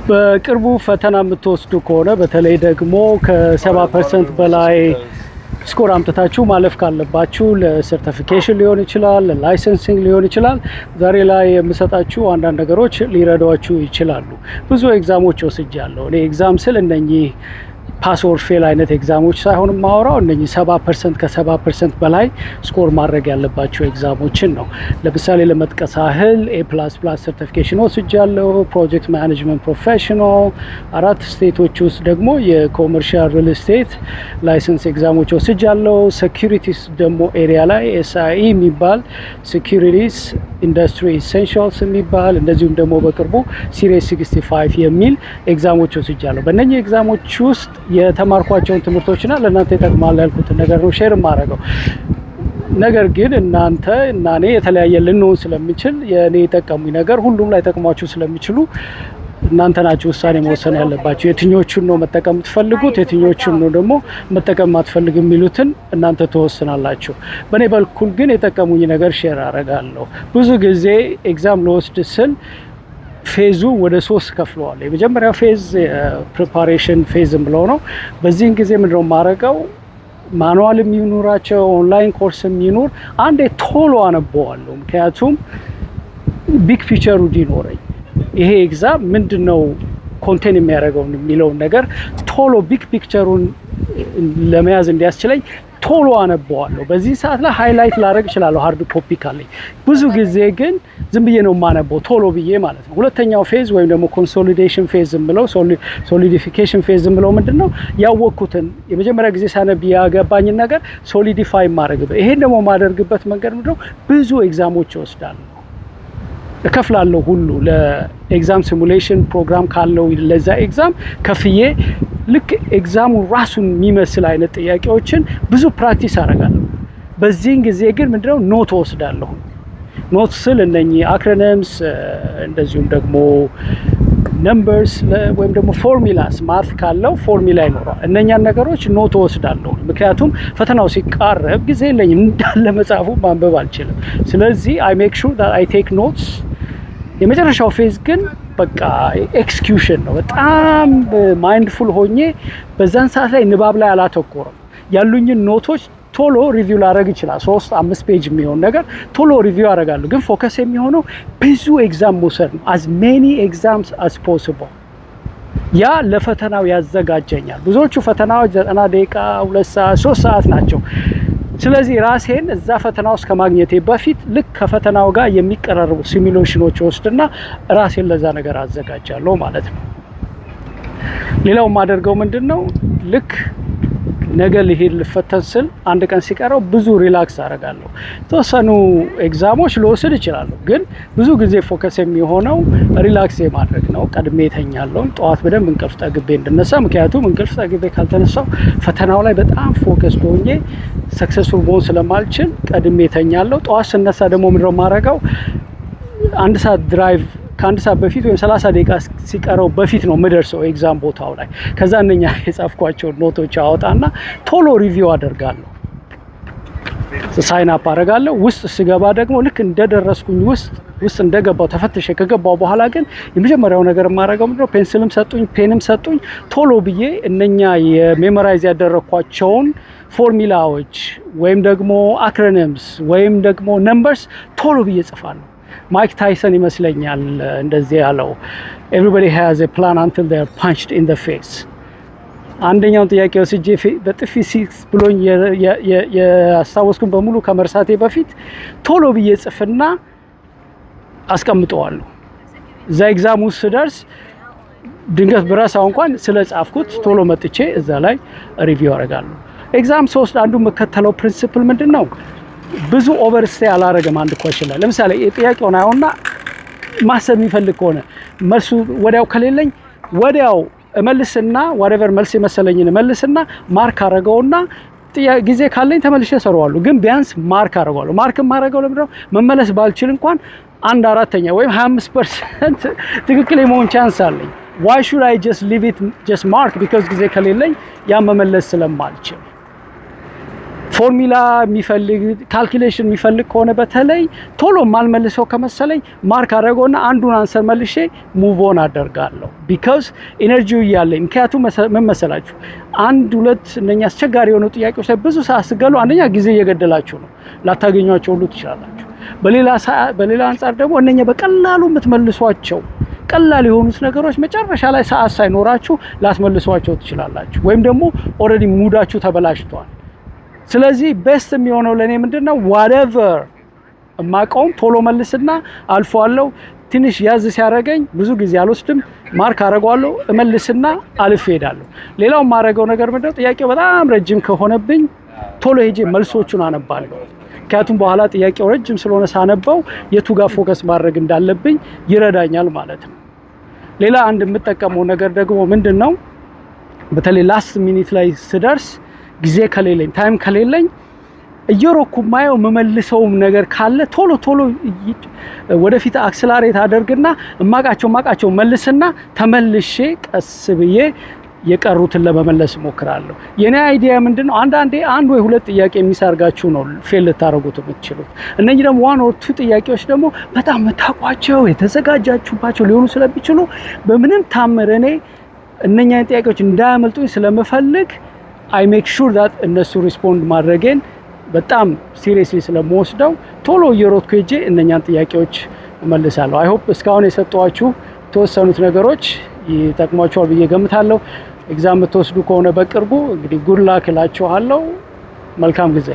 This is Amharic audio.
በቅርቡ ፈተና የምትወስዱ ከሆነ፣ በተለይ ደግሞ ከ70% በላይ score አምጥታችሁ ማለፍ ካለባችሁ፣ ለ certification ሊሆን ይችላል፣ ለ licensing ሊሆን ይችላል። ዛሬ ላይ የምሰጣችሁ አንዳንድ ነገሮች ሊረዷችሁ ይችላሉ። ብዙ exam ኦች ወስጃለሁ። እኔ exam ስል እነኚህ pass or fail አይነት exam ኦች ሳይሆን የማወራው እነኚህ 70%፣ ከ70% በላይ score ማድረግ ያለባቸው exam ኦችን ነው። ለምሳሌ ለመጥቀስ ያህል A++ certification ወስጃለሁ። Project management professional፣ አራት state ኦች ውስጥ ደግሞ የ commercial real estate license exam ኦች ወስጃለሁ። Securities ደግሞ area ላይ SIE የሚባል፣ Securities Industry Essentials የሚባል፣ እንደዚሁም ደግሞ በቅርቡ Series 65 የሚል exam ኦች ወስጃለሁ። በእነኚህ exam ኦች ውስጥ የተማርኳቸውን ትምህርቶችና ለእናንተ ይጠቅማል ያልኩትን ነገር ነው share የማደርገው። ነገር ግን እናንተ እና እኔ የተለያየ ልንሆን ስለሚችል፣ የእኔ የጠቀሙኝ ነገር ሁሉም ላይ ጠቅሟችሁ ስለሚችሉ፣ እናንተ ናችሁ ውሳኔ መወሰን ያለባችሁ። የትኞቹን ነው መጠቀም የምትፈልጉት፣ የትኞቹን ነው ደግሞ መጠቀም የማትፈልጉ የሚሉትን እናንተ ትወስናላችሁ። በእኔ በኩል ግን የጠቀሙኝ ነገር share አደርጋለሁ። ብዙ ጊዜ exam ልወስድ ስል phase ኡ ወደ ሶስት ከፍለዋል። የመጀመሪያው phase preparation phase የምለው ነው። በዚህን ጊዜ ምንድነው የማደርገው? Manual የሚኖራቸው online course የሚኖር አንዴ ቶሎ አነበዋለሁ። ምክንያቱም big picture ኡ እንዲኖረኝ፣ ይሄ exam ምንድን ነው contain የሚያደርገው የሚለውን ነገር ቶሎ big picture ኡን ለመያዝ እንዲያስችለኝ ቶሎ አነበዋለሁ። በዚህ ሰዓት ላይ highlight ላደርግ እችላለሁ hard copy ካለኝ። ብዙ ጊዜ ግን ዝም ብዬ ነው የማነበው፣ ቶሎ ብዬ ማለት ነው። ሁለተኛው phase ወይም ደግሞ consolidation phase የምለው፣ solidification phase የምለው ምንድን ነው? ያወቅኩትን፣ የመጀመሪያ ጊዜ ሳነብ ያገባኝን ነገር solidify የማደርግበት። ይሄን ደግሞ የማደርግበት መንገድ ምንድን ነው? ብዙ exam ኦች እወስዳለሁ፣ እከፍላለሁ ሁሉ ለ exam simulation program ካለው ለዛ exam ከፍዬ ልክ exam ኡ ራሱን የሚመስል አይነት ጥያቄዎችን ብዙ practice አደርጋለሁ። በዚህን ጊዜ ግን ምንድነው፣ note እወስዳለሁ። Note ስል እነኚህ acronyms፣ እንደዚሁም ደግሞ numbers ወይም ደግሞ formulas፣ math ካለው ፎርሙላ ይኖረዋል። እነኛን ነገሮች note እወስዳለሁ። ምክንያቱም ፈተናው ሲቃረብ ጊዜ የለኝም፣ እንዳለ መጽሐፉ ማንበብ አልችልም። ስለዚህ I make sure that I take notes። የመጨረሻው phase ግን በቃ execution ነው። በጣም mindful ሆኜ በዛን ሰዓት ላይ ንባብ ላይ አላተኮርም። ያሉኝን note ኦች ቶሎ review ላደርግ እችላለሁ። ሶስት አምስት page የሚሆን ነገር ቶሎ review አደርጋለሁ። ግን focus የሚሆነው ብዙ exam መውሰድ ነው። As many exams as possible። ያ ለፈተናው ያዘጋጀኛል። ብዙዎቹ ፈተናዎች 90 ደቂቃ፣ 2 ሰዓት፣ 3 ሰዓት ናቸው። ስለዚህ ራሴን እዛ ፈተና ውስጥ ከማግኘቴ በፊት ልክ ከፈተናው ጋር የሚቀራረቡ simulation ኦች ወስድና ራሴን ለዛ ነገር አዘጋጃለሁ ማለት ነው። ሌላው የማደርገው ምንድን ነው? ልክ ነገ ልሄድ ልፈተን ስል አንድ ቀን ሲቀረው ብዙ relax አደርጋለሁ። የተወሰኑ exam ኦች ልወስድ እችላለሁ፣ ግን ብዙ ጊዜ focus የሚሆነው relax የማድረግ ነው። ቀድሜ እተኛለሁ፣ ጠዋት በደንብ እንቅልፍ ጠግቤ እንድነሳ። ምክንያቱም እንቅልፍ ጠግቤ ካልተነሳሁ ፈተናው ላይ በጣም focus ሆኜ successful መሆን ስለማልችል ቀድሜ እተኛለሁ። ጠዋት ስነሳ ደግሞ ምንድነው የማደርገው? አንድ ሰዓት drive ከአንድ ሰዓት በፊት ወይም 30 ደቂቃ ሲቀረው በፊት ነው የምደርሰው exam ቦታው ላይ። ከዛ እነኛ የጻፍኳቸውን note ኦች አወጣና ቶሎ review አደርጋለሁ። Sign up አደርጋለሁ። ውስጥ ስገባ ደግሞ ልክ እንደደረስኩኝ፣ ውስጥ ውስጥ እንደገባው፣ ተፈትሼ ከገባው በኋላ ግን የመጀመሪያው ነገር የማደርገው ምንድነው? Pencil ም ሰጡኝ፣ pen ም ሰጡኝ። ቶሎ ብዬ እነኛ የ memorize ያደረግኳቸውን ፎርሙላዎች ወይም ደግሞ acronyms ወይም ደግሞ numbers ቶሎ ብዬ ጽፋለሁ። ማይክ ታይሰን ይመስለኛል እንደዚህ ያለው፣ "Everybody has a plan until they are punched in the face።" አንደኛውን ጥያቄ ወስጄ በጥፊ ሲክስ ብሎኝ ያስታወስኩን በሙሉ ከመርሳቴ በፊት ቶሎ ብዬ ጽፍና አስቀምጠዋለሁ። እዛ exam ውስጥ ስደርስ ድንገት ብረሳው እንኳን ስለ ጻፍኩት ቶሎ መጥቼ እዛ ላይ review አደርጋለሁ። Exam ስወስድ አንዱ የምከተለው principle ምንድን ነው? ብዙ overstay አላረግም አንድ question ላይ። ለምሳሌ የጥያቄውን አየውና ማሰብ የሚፈልግ ከሆነ፣ መልሱ ወዲያው ከሌለኝ፣ ወዲያው እመልስና whatever መልስ የመሰለኝን እመልስና mark አረገውና ጊዜ ካለኝ ተመልሼ እሰራዋለሁ። ግን ቢያንስ mark አረገዋለሁ። Mark የማረገው ለምንድነው? መመለስ ባልችል እንኳን አንድ አራተኛ ወይም 25% ትክክል የመሆን chance አለኝ። Why should I just leave it just mark? Because ጊዜ ከሌለኝ ያ መመለስ ስለማልችል። ፎርሙላ የሚፈልግ፣ calculation የሚፈልግ ከሆነ፣ በተለይ ቶሎ የማልመልሰው ከመሰለኝ mark አደረገውና አንዱን answer መልሼ move on አደርጋለሁ። Because energy ው እያለኝ። ምክንያቱም ምን መሰላችሁ፣ አንድ ሁለት እነኛ አስቸጋሪ የሆኑ ጥያቄዎች ላይ ብዙ ሰዓት ስገሉ አንደኛ ጊዜ እየገደላችሁ ነው፣ ላታገኟቸው ሁሉ ትችላላችሁ። በሌላ አንጻር ደግሞ እነኛ በቀላሉ የምትመልሷቸው ቀላል የሆኑት ነገሮች መጨረሻ ላይ ሰዓት ሳይኖራችሁ ላትመልሷቸው ትችላላችሁ፣ ወይም ደግሞ already mood ኣችሁ ተበላሽቷል። ስለዚህ best የሚሆነው ለእኔ ምንድን ነው፣ whatever እማቀውም ቶሎ መልስና አልፈዋለሁ። ትንሽ ያዝ ሲያደርገኝ ብዙ ጊዜ አልወስድም፣ mark አደርገዋለሁ፣ እመልስና አልፌ እሄዳለሁ። ሌላው የማደርገው ነገር ምንድነው፣ ጥያቄው በጣም ረጅም ከሆነብኝ ቶሎ ሄጄ መልሶቹን አነባለሁ። ምክንያቱም በኋላ ጥያቄው ረጅም ስለሆነ ሳነበው የቱ ጋር focus ማድረግ እንዳለብኝ ይረዳኛል ማለት ነው። ሌላ አንድ የምጠቀመው ነገር ደግሞ ምንድን ነው፣ በተለይ last minute ላይ ስደርስ ጊዜ ከሌለኝ፣ time ከሌለኝ፣ እየሮኩ ማየው የምመልሰውም ነገር ካለ ቶሎ ቶሎ ወደፊት accelerate አደርግና እማቃቸው ማቃቸው መልስና ተመልሼ ቀስ ብዬ የቀሩትን ለመመለስ እሞክራለሁ። የኔ idea ምንድን ነው? አንዳንዴ አንድ ወይ ሁለት ጥያቄ miss አርጋችሁ ነው fail ልታደርጉት የምትችሉት። እነኚህ ደግሞ one or two ጥያቄዎች ደግሞ በጣም የምታውቋቸው፣ የተዘጋጃችሁባቸው ሊሆኑ ስለሚችሉ በምንም ታምር እኔ እነኛን ጥያቄዎች እንዳያመልጡኝ ስለምፈልግ I make sure that እነሱ respond ማድረጌን በጣም seriously ስለምወስደው ቶሎ እየሮጥኩ ሄጄ እነኛን ጥያቄዎች እመልሳለሁ። I hope እስካሁን የሰጠኋችሁ የተወሰኑት ነገሮች ይጠቅሟችኋል ብዬ ገምታለሁ። Exam የምትወስዱ ከሆነ በቅርቡ እንግዲህ good luck እላችኋለሁ። መልካም ጊዜ።